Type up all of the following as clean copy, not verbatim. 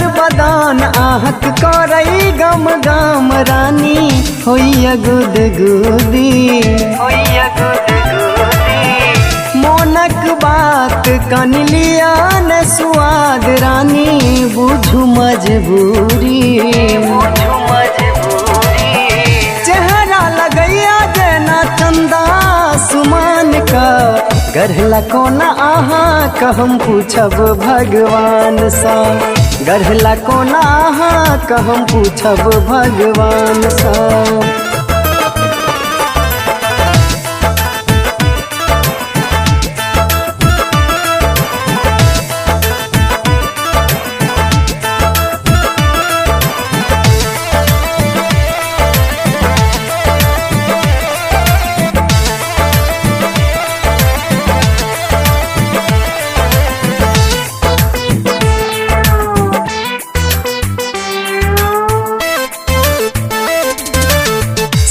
सुंदर बदन आहक करई गम गम रानी होइया गुदगुदी। होइया गुदगुदी। मोनक बात कन लिया न सुआद रानी बुझू मजबूरी। बुझू मजबूरी। चेहरा लगैया जेना चंदा सुमान का गढ़ला कोना आहा कहम पूछब भगवान सा। गढ़ला कोना आहा कहम पूछब भगवान सा।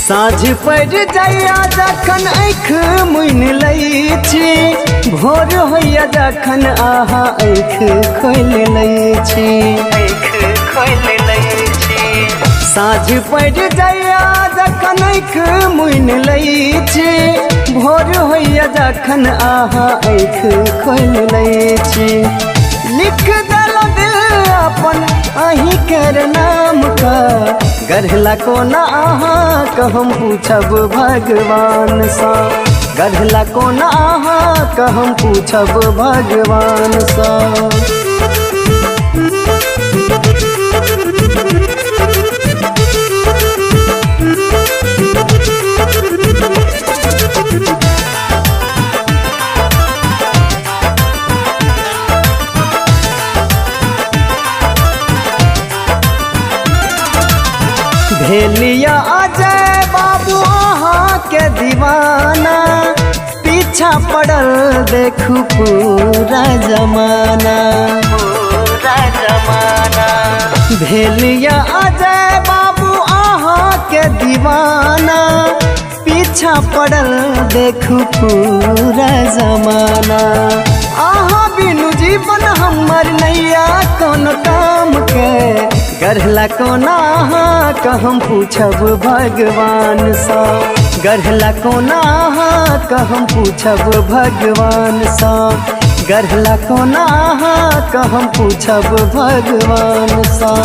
साँझ पड़ जाइया जखन आँख मुनि लै छी, भोर होइया जखन आहा आँख खोलि लै छी। आँख खोलि लै छी। साँझ पड़ जाइया जखन आँख मुनि लै छी, भोर होइया जखन आहा आँख खोलि लै छी। लिख देलहुँ दिल अपन अहीं केर नाम का गढ़ला कोना आहा कहम पूछब भगवान सा। गढ़ला कोना आहा कहम पूछब भगवान सा। भेलिया अजय बाबू अहाँ के दीवाना, पीछा पड़ल देखू पूरा जमाना। पूरा जमाना। भेलिया अजय बाबू अहाँ के दीवाना, पीछा पड़ल देखू पूरा जमाना। अहाँ बिनु जीवन हमर नैया कोनो काम के गढ़ला कोना आहा कहम पूछब भगवान सा। गढ़ला कोना आहा कहम पूछब भगवान सा। गढ़ला कोना आहा कहम पूछब भगवान सा।